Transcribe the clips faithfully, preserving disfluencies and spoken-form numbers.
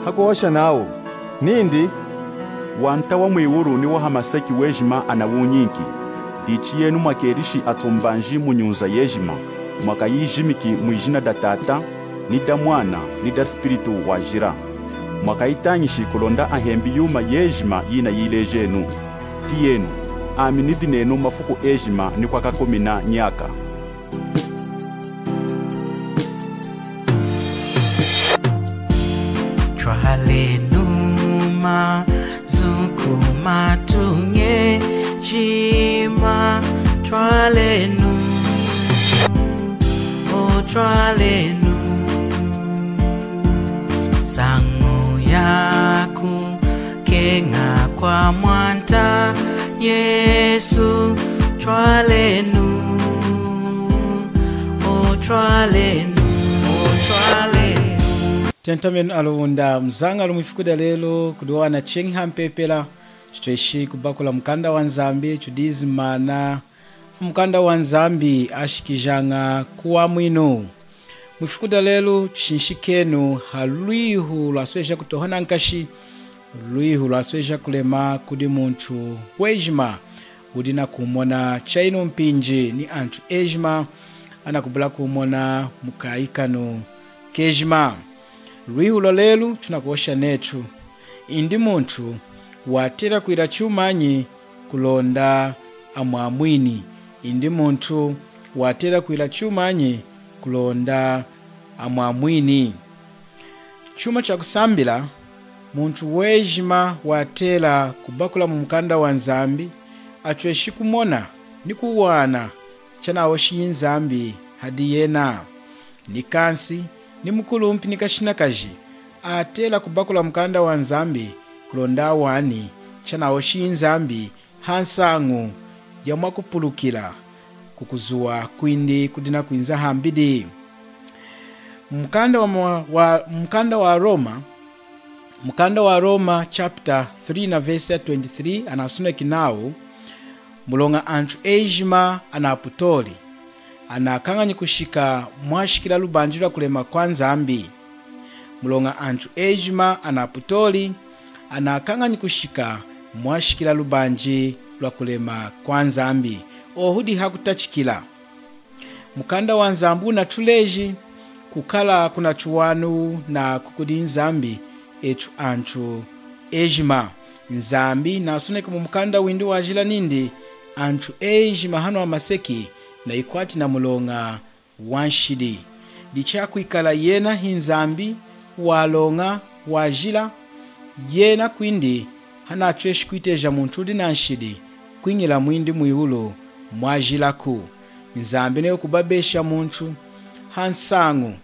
Nakuhosha nawu nindi, Wanta wa mwiwulu ni wa hamaseki wejima anawunyinki. Dichi yenu mwakelishi atumbanji mu nyunza yejima, mwakayijimiki mwijina da Tata, ni da Mwana, ni da Spiritu Wajila. Mwakayitañishi kulonda ahembi yuma yejima yinayilejenu. Tiyenu, ami nidi nenu mafuku ejima ni kwakakumina nyaka. Twalenu mazu ku matuña ejima, twalenu, o twalenu. Nsañu yaku keña kwa Mwanta Yesu, twalenu, o twalenu, o twalenu. Tentamenu Alunda, muzañalu mwifuku da lelu kudi wana cheñi hampepela, tutweshi kubakula mukanda wa Nzambi, tudizi maana mukanda wa Nzambi ashikijaña kuwamwinu. Mwifuku da lelu tushinshikenu ha lwihu lwasweja kutoha nankashi, lwihu lwasweja kulema kudi muntu wejima wudi nakumona chayinu mpinji ni antu ejima anakubula kumona mu kayi kanu kejima. Lwihu lwa lelu tunakuhosha netu, indi muntu watela kwila chumanyi kulonda amwamwini? Indi muntu watela kwila chumanyi kulonda amwamwini? Chuma chakusambila, muntu wejima watela kubakula mu mukanda wa Nzambi, atweshi kumona ni kuwana chanahoshiyi Nzambi hadi yena. Ni kansi, ni mukulumpi ni kashinakaji atela kubakula mukanda wa Nzambi kulonda awani chanahoshiyi Nzambi ha nsañu ya mwakupulukila ku kuzuwa kwindi kudi nakwinza hambidi. Mukanda wa, wa, mukanda wa Roma, mukanda wa Roma chapter three na verse ya twenty-three anasoneki nawu, muloña antu ejima anaputoli, anakañanyi kushika mwashikila lubanji lwa kulema kwa Nzambi. Muloña antu ejima anaputoli, anakañanyi kushika mwashikila lubanji lwa kulema kwa Nzambi. Ohu di hakutachikila. Mukanda wa Nzambi wunatuleji kukala kunatuwanu naku kudi Nzambi etu antu ejima. Nzambi nasoneki mu mukanda windi wajila nindi, antu ejima hanu hamaseki nayikwati na muloña wa nshidi. Dichi hakwikala yena hi Nzambi waloña, wajila, yena kwindi hanatweshi kwiteja muntu wudi na nshidi kwiñila mwindi mwiwulu mwajilaku. Nzambi neyi wukubabesha muntu ha nsañu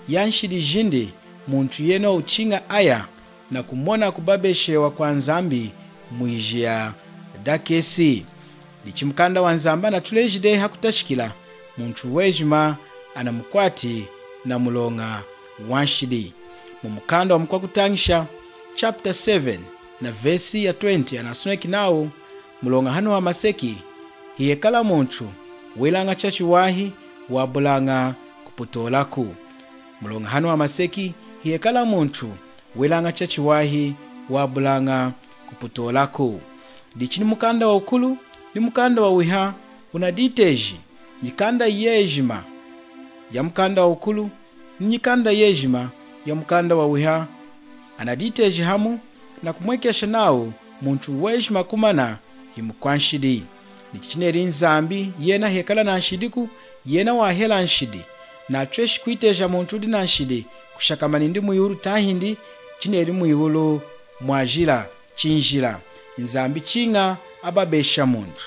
ya nshidi jindi, muntu yena wuchiña aya nakumona kubabeshewa kwa Nzambi mwijiya dakesi. Dichi mukanda wa Nzambi anatuleji dehi hakutachikila, muntu wejima anamukwati na muloña wa nshidi. Mu mukanda wa Mukwakutañisha chapter seven na verse ya twenty anasoneki nawu, muloña hanu hamaseki hiyekala muntu welaña chachiwahi wabulaña kuputolaku. Muloña hanu hamaseki hiyekala muntu welaña chachiwahi wabulaña kuputolaku. Dichi ni mukanda wawukulu ni mukanda wawiha wunaditeji, nyikanda yejima ya mukanda wawukulu ni nyikanda yejima ya mukanda wawiha anaditeji hamu nakumwekesha nawu muntu wejima kumana hi mukwanshidi. Dichi chineli Nzambi yena hekala na nshidiku, yena wahela nshidi, natweshi kwiteja muntu wudi na nshidi kushakama nindi mwiwulu tahindi chineli mwiwulu mwajila, chinjila. Nzambi chiña ababesha muntu,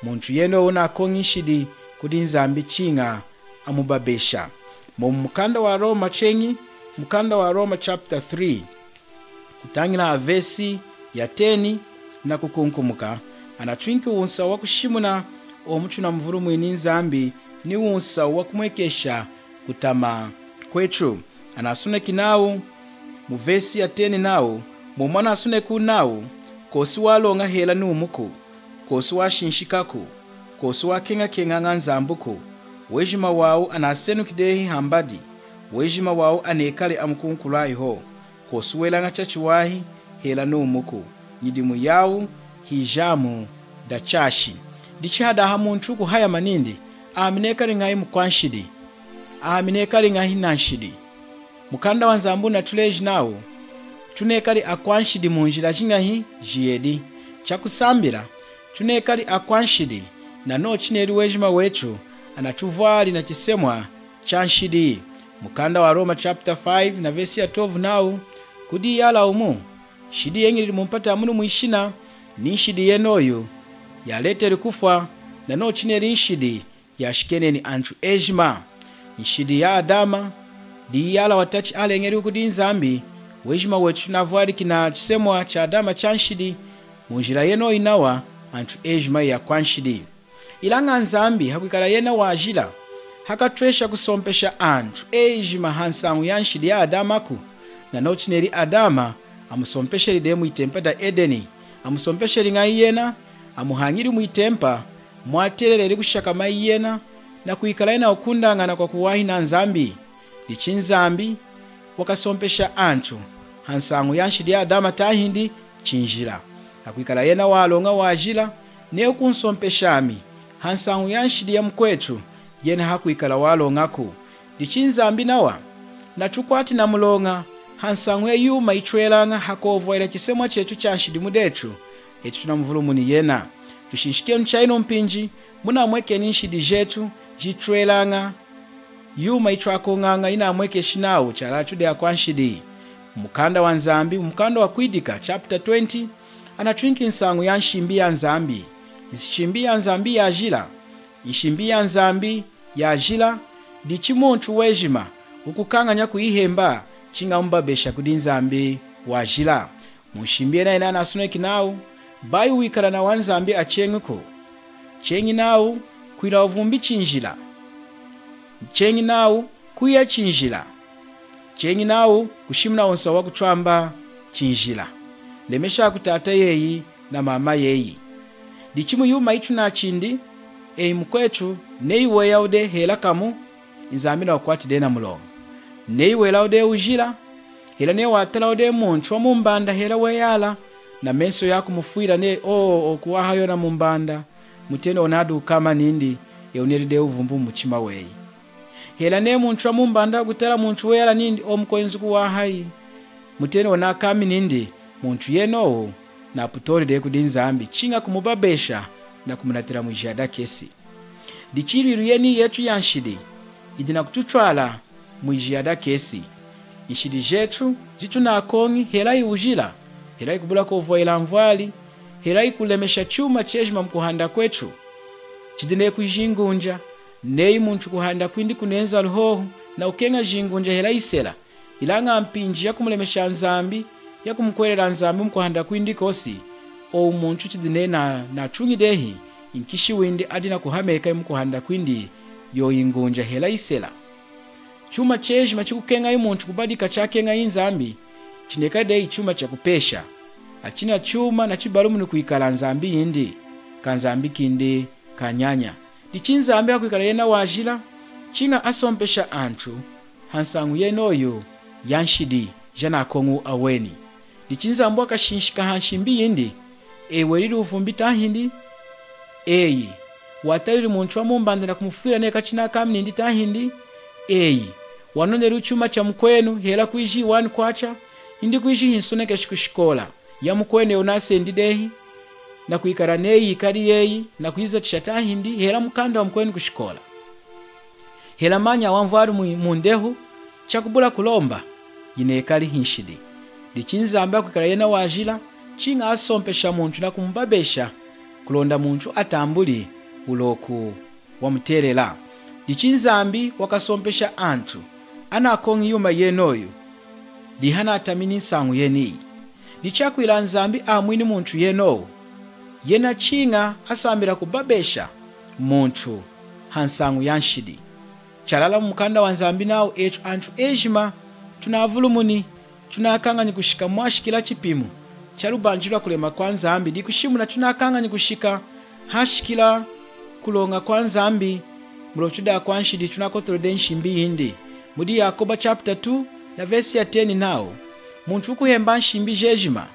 muntu yena wunakoñi nshidi kudi Nzambi chiña amubabesha. Mu mukanda wa Roma cheñi, mukanda wa Roma chapter three, kutañila ha verse ya ten na kukunkumuka, anatwinki wunsahu wa kushimuna omu tunamuvulumwini Nzambi ni wunsahu wa kumwekesha kutama kwetu. Anasoneki nawu mu verse ya ten nawu, mwomwo anasoneki nawu, kosi waloña hela niwumuku, kosi washinshikaku, kosi wakeñakeñaña Nzambuku, wejima wawu anasenuki dehi hambadi, wejima wawu anekali amukunkulwayi hohu. kosuwelaña chachiwahi hela numuku. Nyidimu yawu hijamu dachashi. Dichi hadaha muntu kuhayama nindi, ami nekali ñahi mukwanshidi, ami nekali ñahi nanshidi. Mukanda wa Nzambi wunatuleji nawu, tunekali akwanshidi munjila jiñahi? Jiyedi. Chakusambila, tunekali akwanshidi nanochu chineli wejima wetu anatuvwali nachisemwa chanshidi. Mukanda wa Roma chapter five na verse ya twelve nawu, kudi iyala wumu nshidi yeñilili mumpata yamunu mwishina, ni nshidi yenoyu yaleteli kufwa, nanochu chineli nshidi yashikeni antu ejima. Nshidi ya Adama, diyi iyala watachi aleñeliwu kudi Nzambi. Wejima wetu tunavwaliki nachisemwa cha Adama chanshidi. Munjila yenoyu nawa antu ejima hiyakwanshidi. Ilaña Nzambi hakwikala yena wajila, hakatwesha kusompesha antu ejima hansañu yanshidi ya Adamaku, nanochu chineli Adama amusompesheli dehi mwitempa da Edeni. Amusompesheli ñahi yena? Amuhañili mwitempa mwateleleli kushakama yena nakwikala yena wukundañana kwakuwahi na Nzambi. Dichi Nzambi wakasompesha antu hansañu yanshidi ya Adama tahindi? Chinjila. Hakwikala yena waloña wajila, neyi wukunsompesha ami hansañu yanshidi yamukwetu, yena hakwikala waloñaku. Dichi Nzambi nawa natukwati namuloña hansañu yayuma yitwelaña hakwovwahila chisemwa chetu chanshidi mudetu, etu tunamuvulumuni yena. Tushinshikenu chayinu mpinji, munamwekeni nshidi jetu jitwelaña yuma yitwakoñaña yinamwekeshi nawu chalala tudi akwanshidi. Mukanda wa Nzambi, mukanda wa Kwidika chapter twenty, anatwinki nsañu ya nshimbi ya Nzambi. Nshimbi ya Nzambi yajila. Nshimbi ya Nzambi yajila, dichi muntu wejima wukukañanya kuyihemba, chiña amubabesha kudi Nzambi wajila. Munshimbi yena yena anasoneki nawu, bayi wikala nawa Nzambi acheñiku. Cheñi nawu, kwila wuvumbi chinjila. Cheñi nawu, kwiya chinjila. Cheñi nawu, kushimuna wunsahu wakutwamba chinjila. Lemeshaku tata yeyi na mama yeyi. Dichi muyuma yitunachindi, eyi mukwetu, neyi weyahu dehi hela kamu, Nzambi nakukwati dehi namuloña. Neyi welahu dehi wujila, hela neyi watalahu dehi muntu wamumbanda hela weyala, namesu yakumufwila neyi, o, o, kuwaha yona mumbanda, mutenowu wunadi wukama nindi, eyi wuneli dehi wuvumbi mumuchima weyi. Hela neyi muntu wamumbanda wukutala muntu weyala nindi, o, mukwenzi kuwahayi, mutenowu wunakami nindi, muntu yenowu naputoli dehi kudi Nzambi, chiña kumubabesha nakumunatila mwijiya dakesi. Dichi yilwilu yeniyi yetu yanshidi yidi nakututwala mwijiya dakesi. Nshidi jetu jitunakoñi, hela hiwujila, hela hikubula kwovwahila anvwali, hela hikulemesha chuma chejima mukuhanda kwetu, chidi neyi kwiji ngunja, neyi muntu kuhanda kwindi kunenza luhohu, nakukeña jingunja hela hisela. Ilaña mpinji yakumulemesha Nzambi, yakumukuhwelela Nzambi mukuhanda kwindi kosi, owu muntu chidi neyi na, natuñi dehi nkishi windi adi nakuhameka mukuhanda kwindi, yoyi ngunja hela hisela. Chuma chejima chikukeñayi muntu kubadika chakeñayi Nzambi, chinekali dehi chuma chakupesha. Achina chuma nachibalumuni kwikala nzambi yindi, kanzambi kindi kanyanya. Dichi Nzambi hakwikala yena wajila, chiña asompesha antu hansañu yenoyu yanshidi janakoñu aweni. Dichi Nzambi wakashinshika hanshimbi yindi, eyi welili wuvumbi tahindi? Eyi watalili muntu wamumbanda nakumufwila neyi kachinakamini nindi tahindi? Eyi wanoneli chuma chamukwenu hela kwiji one kwacha, indi kwiji hinsonekeshi kushikola yamukwenu eyi wunasendi dehi, nakwikala neyi yikali yeyi, nakuyizatisha tahindi hela mukanda wamukwenu kushikola, hela manya wanvwali mu, mundehu, chakubula kulomba, yinekali hinshidi. Dichi Nzambi hakwikala yena wajila, chiña asompesha muntu nakumubabesha kulonda muntu atambuli wuloku wamutelela. Dichi Nzambi wakasompesha antu anakoñi yuma yenoyu, dihanatamini nsañu yeniyi. Dichi hakwila Nzambi amwini muntu yenowu, yena chiña asambila kubabesha muntu hansañu yanshidi. Chalala mumukanda wa Nzambi nawu etu antu ejima tunavulumuni, tunakañanyi kushika mwashikila chipimu chalubanji lwakulema kwa Nzambi, dikushimuna tunakañanyi kushika hashikila kuloña kwa Nzambi, muloña tudi akwanshidi, tunakotoli dehi nshimbi yindi. Mudi Yakoba chapter two na verse ya ten nawu, Muntu wukuhemba nshimbi jejima,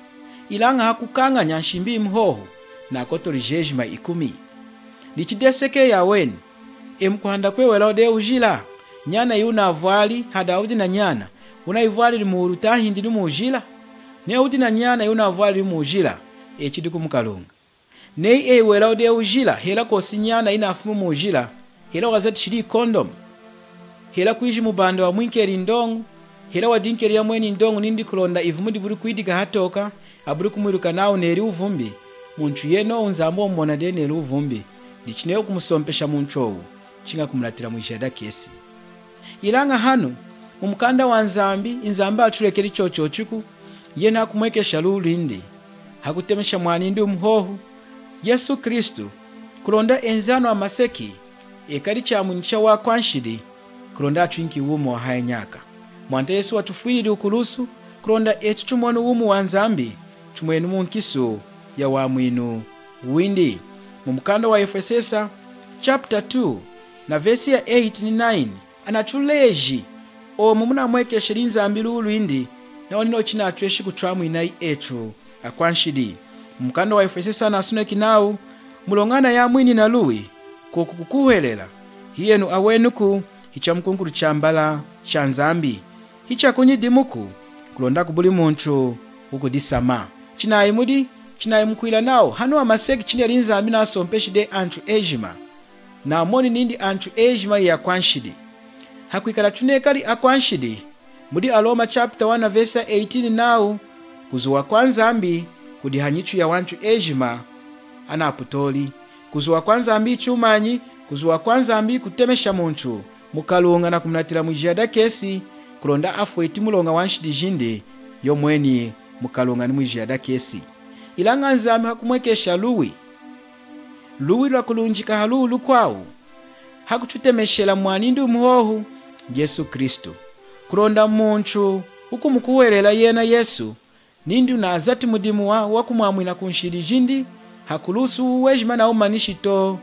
ilaña hakukañanya nshimbi yimu hohu, nakotoli jejima ikumi. Dichi dehi sekenu aweni, e mukuhanda kwewelawu dehi wujila, nyana yiwunavwali hadaha wudi na nyana, wunayivwalili muwulu tahindi ni muwujila? Neyi wudi na nyana yiwunavwalili muwujila, echidi kumukaluña. Neyi eyi welawu dehi wujila, hela kwosi nyana yinafumi muwujila, hela wazatishili condom, hela kwiji mubanda wamwinkeli ndoñu, hela wadinkeli yomweni ndoñu nindi kulonda ivumu dibuli kwidika hatooka, abuli kumwiluka nawu neli wuvumbi, muntu yenowu Nzambi wamumona dehi neli wuvumbi, dichi neyi wukumusompesha muntu owu, chiña kumunatila mwijiya dakesi. Ilaña hanu, mumukanda waNzambi, Nzambi hatulekeli chochochiku, yena hakumwekesha luwi lwindi, hakutemesha mwanindi wumu hohu, Yesu Kristu, kulonda enzi hanu hamaseki, ekali chamwinu chawakwanshidi, kulonda atwinki wumi wahaya nyaka. Mwanta Yesu watufwilili kukulusu, kulonda etu tumoni wumi waNzambi, tumweni munkisu yawamwinu windi. Mumukanda waEfwesesa, chapter two, na vesi ya eight ni nine, anatuleji omu munamwekesheli Nzambi luwi lwindi, nawa ninochu chinatweshi kutwamwina etu akwanshidi. Mumukanda waEfwesesa anasoneki nawu, muloña anayamwini naluwi, koku kukuhwelela, hiyenu awenuku, hichamukunkulu chambala chaNzambi, hichakunyidimuku, kulonda kubuli muntu wukudisamba. Chinayi mudi, chinayi mukwila nawu, hanu hamaseki chineli Nzambi nasompeshi dehi antu ejima, namoni nindi antu ejima hiyakwanshidi. Hakwikala tunekali akwanshidi, mudi Aroma chapter one na vesi ya eighteen nawu, kuzuwa kwaNzambi kudi hanyitu yawantu ejima anaputoli. Kuzuwa kwaNzambi chumanyi? Kuzuwa kwaNzambi kutemesha muntu mukaluña nakumunatila mwijiya dakesi, kulonda afweti muloña wanshidi jindi, yomweni mukaluña ni mwijiya dakesi. Ilaña Nzambi hakumwekesha luwi, luwi lwakulunjika haluwi lukwawu, hakututemeshela mwanindi wumu hohu, Yesu Kristu, kulonda muntu wukumukuhwelela yena Yesu, nindi wunazati mudimu wa, wakumwamwina kunshidi jindi, hakulusu wejima nawumanishi to,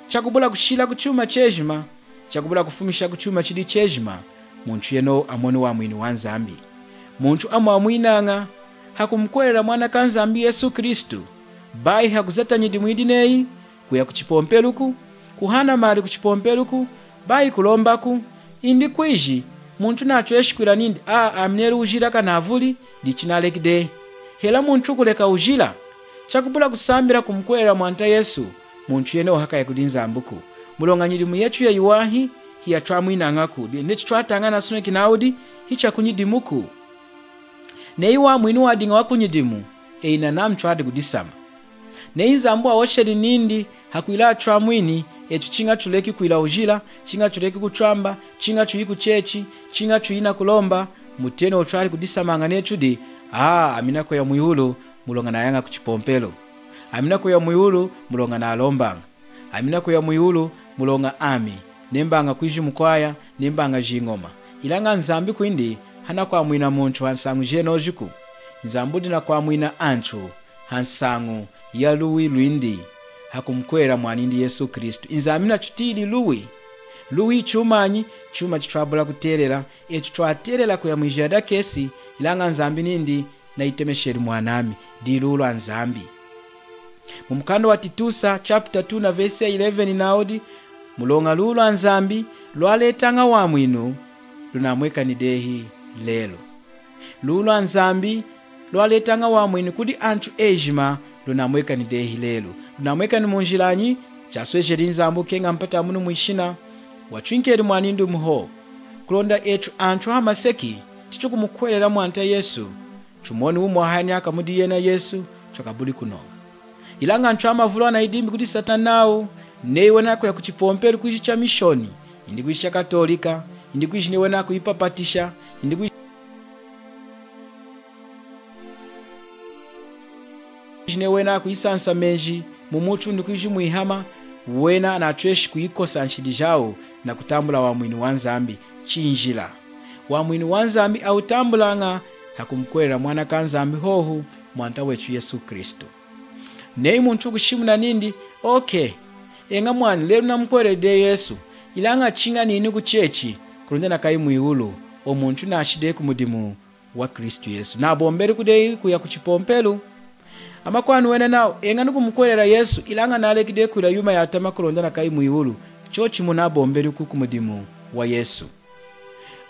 chakubula kushilaku chuma chejima, chakubula kufumishaku chuma chidi chejima, muntu yenowu amoni wamwinu waNzambi. Muntu amwamwinaña hakumukuhwelela Mwana kaNzambi Yesu Kristu, bayi hakuzata nyidimu yidi neyi, kuya kuchipompeluku, kuhana mali kuchipompeluku, bayi kulombaku, indi kwiji, muntu natweshi kwila nindi, a, ami neli wujila kanavuli, dichi naleki dehi. Hela muntu kuleka wujila, chakubula kusambila kumukuhwelela Mwanta Yesu, muntu yenowu hakaya kudi Nzambiku. Muloña nyidimu yetu yayiwahi, hiyatwamwinañaku, neyi chitwataña nasoneki nawu di, hichakunyidimuku. Neyi wamwinu wadiña wakunyidimu, eyi nanami twadi kudisamba. Neyi Nzambi wahosheli nindi, hakwila atwamwini, etu chiña tuleki kwila wujila, chiña tuleki kutwamba, chiña tuyi kuchechi, chiña tuyi nakulomba, mutenowu twadi kudisamaña netu di, a, ami nakuya mwiwulu, muloña nayaña kuchipompelu. Ami nakuya mwiwulu, muloña nalombaña. Ami nakuya mwiwulu, muloña ami nembaña kwiji mukwaya, nembaña jiñoma. Ilaña Nzambi kwindi hanakwamwina muntu hansañu jenojiku. Nzambi wudi nakwamwina antu hansañu yaluwi lwindi, hakumukuhwelela mwanindi Yesu Kristu. Nzambi natutiyili luwi. Luwi chumanyi? Chuma chitwabula kutelela. Etu twatelela kuya mwijiya dakesi, ilaña Nzambi nindi, nayitemesheli mwanami, diluwi lwaNzambi. Mumukanda waTitusa chapter two na vesi ya eleven nawu di, muloña luwi lwaNzambi lwaletaña wamwinu, lunamwekani dehi lelu. Luwi lwaNzambi lwaletaña wamwinu kudi antu ejima, lunamwekani dehi lelu. Lunamwekani munjilanyi? Chaswejeli Nzambi kukeña mpata munu mwishina, watwinkeli mwanindi wumu hohu, kulonda etu antu hamaseki, chitukumukuhwelela Mwanta Yesu, tumoni wumi wahaya nyaka mudi yena Yesu, twakabuli kunoña. Ilaña antu amavulu anayidimbi kudi Satana nawu, neyi wena kuya kuchipompelu kwiji chaMishoni, indi kwiji chaKatolika, indi kwiji neyi wena kuyipapatisha, indi kwiji neyi wena kuyisansa menji mumutu indi kwiji mwihama, wena anatweshi kuyikosa nshidi jawu nakutambula wamwinu waNzambi. Chinjila. Wamwinu waNzambi awutambulaña hakumukuhwelela Mwana kaNzambi hohu, Mwanta wetu Yesu Kristu. Neyi muntu wukushimuna nindi, okay, eña mwani, lelu namukuhweleli dehi Yesu, ilaña chiña ninu kuchechi, kulonda nakayi mwiwulu, owu muntu nashi dehi kumudimu wa Kristu Yesu. Nabombeli kudi kuya kuchipompelu. Amakwawu wena nawu, eña nukumukuhwelela Yesu, ilaña naleki dehi kwila yuma yatama kulonda nakayi mwiwulu, chochimu nabombeli ku kumudimu wa Yesu.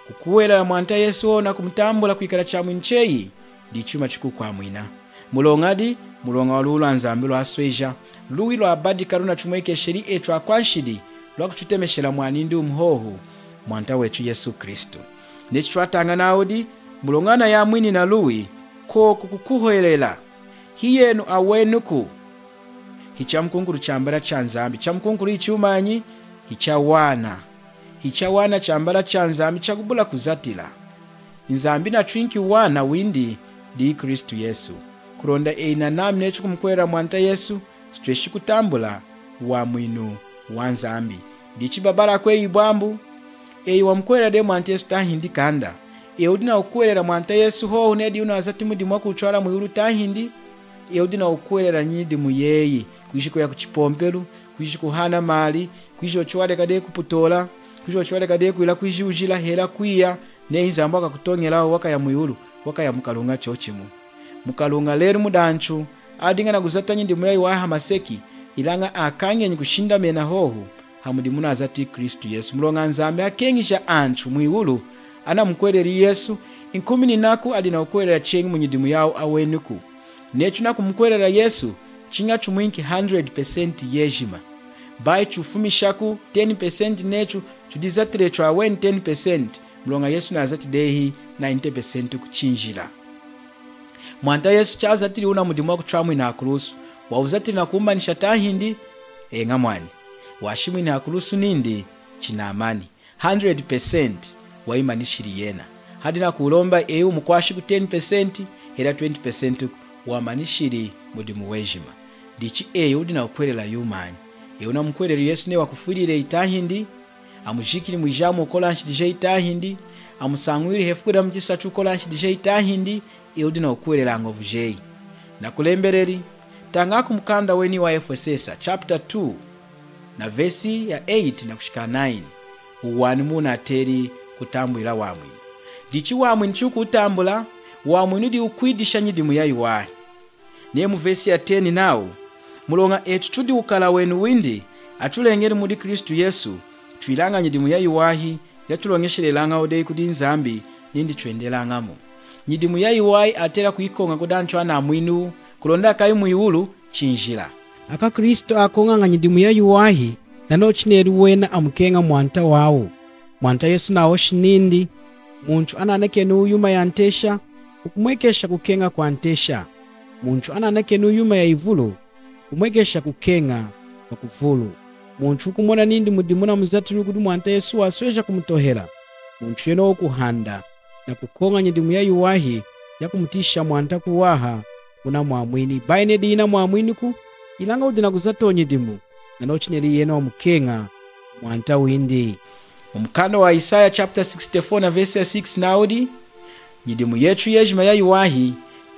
Kukuhwelela Mwanta Yesu hohu nakumutambula kwikala Chamwinu cheyi, dichuma chikukwamwina. Muloña di, muloña wa luwi lwa Nzambi lwasweja, luwi lwabadika lunachumwekesheli echu akwanshidi, lwakuchutemeshela mwanindi wumu hohu, Mwanta wechu Yesu Kristu. Nechu chwataña nawu di, muloña anayamwini na luwi, koku kukuhwelela. Hiyenu awenuku. Hichamukunkulu chambala cha Nzambi. Chamukunkulu hichumanyi? Hichawana. Hichawana chambala cha Nzambi chakubula kuzatila. Nzambi nachwinki wana windi, di Kristu Yesu. Kulonda eyi nanami nechu kumukuhwelela Mwanta Yesu, chitweshi kutambula wamwinu wa Nzambi. Dichi babala kweyi bwambu, eyi wamukuhwelela dehi Mwanta Yesu tahindi kanda? Eyi wudi nakukuhwelela Mwanta Yesu hohu neyi diyi wunazati mudimu wakuchwala mwiwulu tahindi? Eyi wudi nakukuhwelela nyidimu yeyi, kwiji kuya kuchipompelu, kwiji kuhana mali, kwiji ochu waleka dehi kuputola, kwiji ochu waleka dehi kwila kwiji wujila hela kwiya, neyi Nzambi wakakutoñelawu wakaya mwiwulu, wakaya mukaluña chochimu. Mukaluña lelu mudi anchu adiña nakuzata nyidimu yayiwahi hamaseki, ilaña akañenyi kushindamena hohu hamudimu wunazati Kristu Yesu. Muloña Nzambi hakeñesha anchu mwiwulu anamukuhweleli Yesu, nkumininaku adi nakukuhwelela cheñi munyidimu yawu awenuku. Nechu nakumukuhwelela Yesu, chiña chumwinki hundred percent yejima. Bayi chufumishaku ten percent nechu chudizatile chwaweni ten percent, muloña Yesu nazati dehi ninety percent kuchinjila. Mwanta Yesu chazatili wuna mudimu wakuchwamwina hakulusu, wawuzatili nakuwumanisha tahindi? Eña mwani. Washimwini hakulusu nindi chinamani. Hundred percent wayimanishili yena. Hadi nakulomba eyi wumukwashiku ten percent, hela twenty percent ku, wamanishili mudimu wejima. Dichi eyi wudi nakukuhwelela yumanyi? Eyi wunamukuhweleli Yesu neyi wakufwilili tahindi? Amujikili mwijamu wukola nshidi jeyi tahindi? Amusañwili hefuku damuchisatu wukola nshidi jeyi tahindi? Eyi wudi nakukuhwelela ñovu jeyi. Nakulembeleli, tañaku mukanda weni wa Efwesesa, chapter two, na vesi ya eight nakushika nine, uwani munateli kutambwila wamwinu. Dichi wamwinu chiwukutambula, wamwinu diwu wukwidisha nyidimu yayiwahi. Neyi mu vesi ya ten nawu, muloña echu chudi wukala wenu windi, achuleñeli mudi Kristu Yesu, chwilaña nyidimu yayiwahi, yachuloñeshelelañawu dehi kudi Nzambi, nindi chwendelañamu. Nyidimu yayiwahi atela kuyikoña kudi anchu anamwinu, kulonda akayi mwiwulu, chinjila. Aka Kristu akoñaña nyidimu yayiwahi, nanochu chineli wena amukeña Mwanta wawu. Mwanta Yesu nahoshi nindi, muntu ananakeni yuma yantesha, wukumwekesha kukeña kwantesha. Muntu ananakeni yuma yayivulu, wukumwekesha kukeña kwakuvulu. Muntu wukumona nindi mudimu wunamuzatili kudi Mwanta Yesu wasweja kumutohela, muntu yena wukuhanda nakukoña nyidimu yayiwahi yakumutiyisha Mwanta kuwaha wunamwamwini. Bayi neyi dinamwamwiniku, ilaña wudi nakuzata nyidimu, nanochu chineli yena wamukeña Mwanta windi. Mumukanda wa Isaya chapter sixty-four na vesi ya six nawu di, nyidimu yechu yejima yayiwahi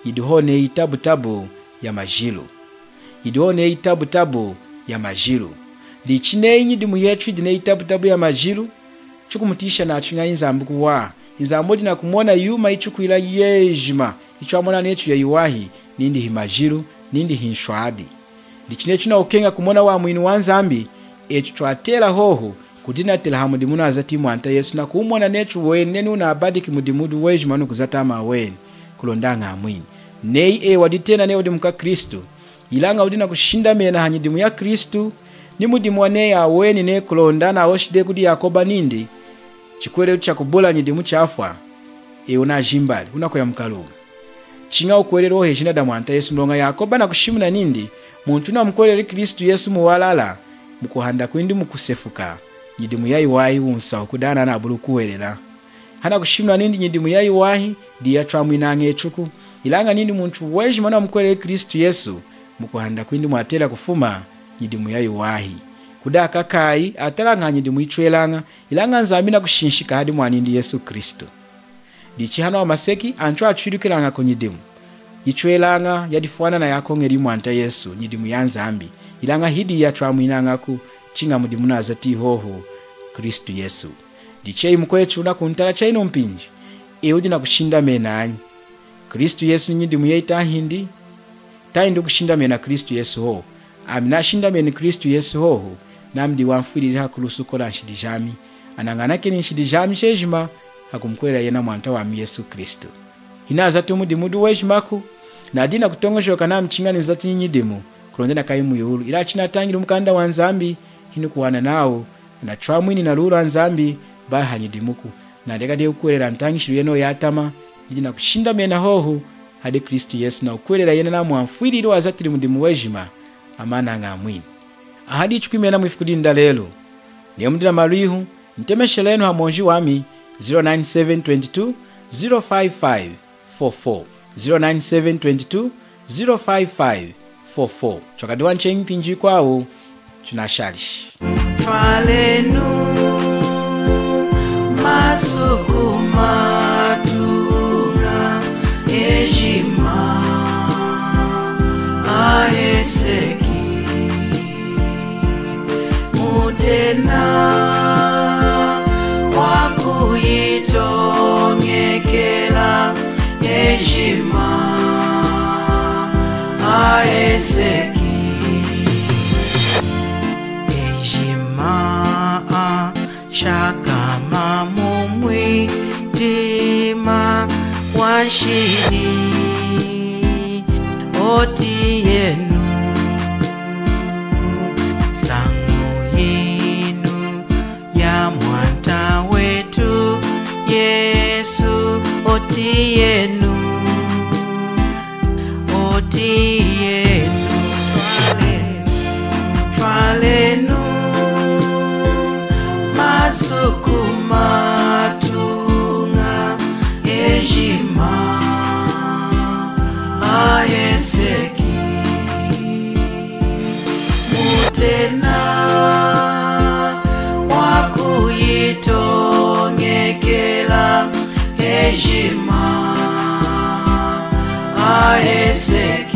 yidi hohu neyi yitabutabu yamajilu. Yidi hohu neyi yitabutabu yamajilu. Dichi neyi nyidimu yechu yidi neyi yitabutabu yamajilu, chikumutiyisha nachu ñahi Nzambi kuwaha? Nzambi wudi nakumona yuma yichukwila yejima, yichwamona nechu yayiwahi, nindi himajilu, nindi hinshwadi. Dichi neyi chunakukeña kumona wamwinu wa Nzambi, echu chwatela hohu kudinatila hamudimu wunazati Mwanta Yesu nakuwumona nechu weneni wunabadiki mudimu wudi wejima wunakuzata ami aweni, kulonda añamwini. Neyi eyi waditena neyi wudi mukwaKristu, ilaña wudi nakushindamena hanyidimu yaKristu, nimudimu waneyi aweni neyi kulonda nahoshi dehi kudi Yakoba nindi, chikuhwelelu chakubula nyidimu chafwa, eyi wunajimbali, wunakuya mukaluña. Chiña wukuhweleli hohu ijina daMwanta Yesu, muloña Yakoba nakushimuna nindi, muntu wunamukuhweleli Kristu Yesu muwalala, mukuhanda kwindi mukusefuka, nyidimu yayiwahi wunsahu kudi ana anabuli kukuhwelela. Hanakushimuna nindi nyidimu yayiwahi diyi yachwamwinaña echuku, ilaña nindi muntu wejima wunamukuhweleli Kristu Yesu, mukuhanda kwindi mwatela kufuma nyidimu yayiwahi. Kudi akakayi atalaña nyidimu yichwelaña, ilaña Nzambi nakushinshika hadi Mwanindi Yesu Kristu. Dichi hanu hamaseki, anchu achwilukilaña kunyidimu yichwelaña yadifwana nayakoñeliyi Mwanta Yesu, nyidimu yaNzambi, ilaña hidiyi yachwamwinañaku, chiña mudimu wunazatiyi hohu Kristu Yesu. Dichi eyi mukwechu wunakuntala chayinu mpinji, Eyi wudi nakushindamena anyi? Kristu Yesu ni nyidimu yeyi tahindi? Tahindi wukushindamena Kristu Yesu hohu? Ami nashindameni Kristu Yesu hohu, nami diwanfwilili hakulusu kola nshidi jami. Anañanakeni nshidi jami jejima, hakumukuhwelela yena Mwanta wami Yesu Kristu. Hinazati mudimu wudi wejimaku, nadiña nakutoñojoka nami chiña nizati nyidimu, kulonda nakayi mwiwulu. Ilaña chinatañili mukanda waNzambi, hinukuwana nawu, natwamwini naluwi lwaNzambi, bayi hanyidimuku. Naleka dehi kukuhwelela ntañishilu yeniyi yatama, nidi nakushindamena hohu hadi Kristu Yesu, nakukuhwelela yena nami wanfwilili, wazatili mudimu wejima, amanaña amwini. Aha dichi kwimena mwifuku dinu dalelu. Neyi mudi namalwihu, ntemeshelenu hamwonji wami, zero nine seven twenty two zero five five four four, zero nine seven twenty two zero five five four four. Twakadiwana cheñi mpinji yikwawu, tunashali. Twalenu masuku matuña ejima aheseki. Mutena wakuyitoñekela ejima aheseki. Ejima ashakama mumwidima wanshidi. Otiyenu nsañu yinu ya Mwanta wetu Yesu. Otiyenu, otiyenu, twalenu, twalenu masuku matuña ejima aheseki. Mutena wakuyitoñekela ejima aheseki.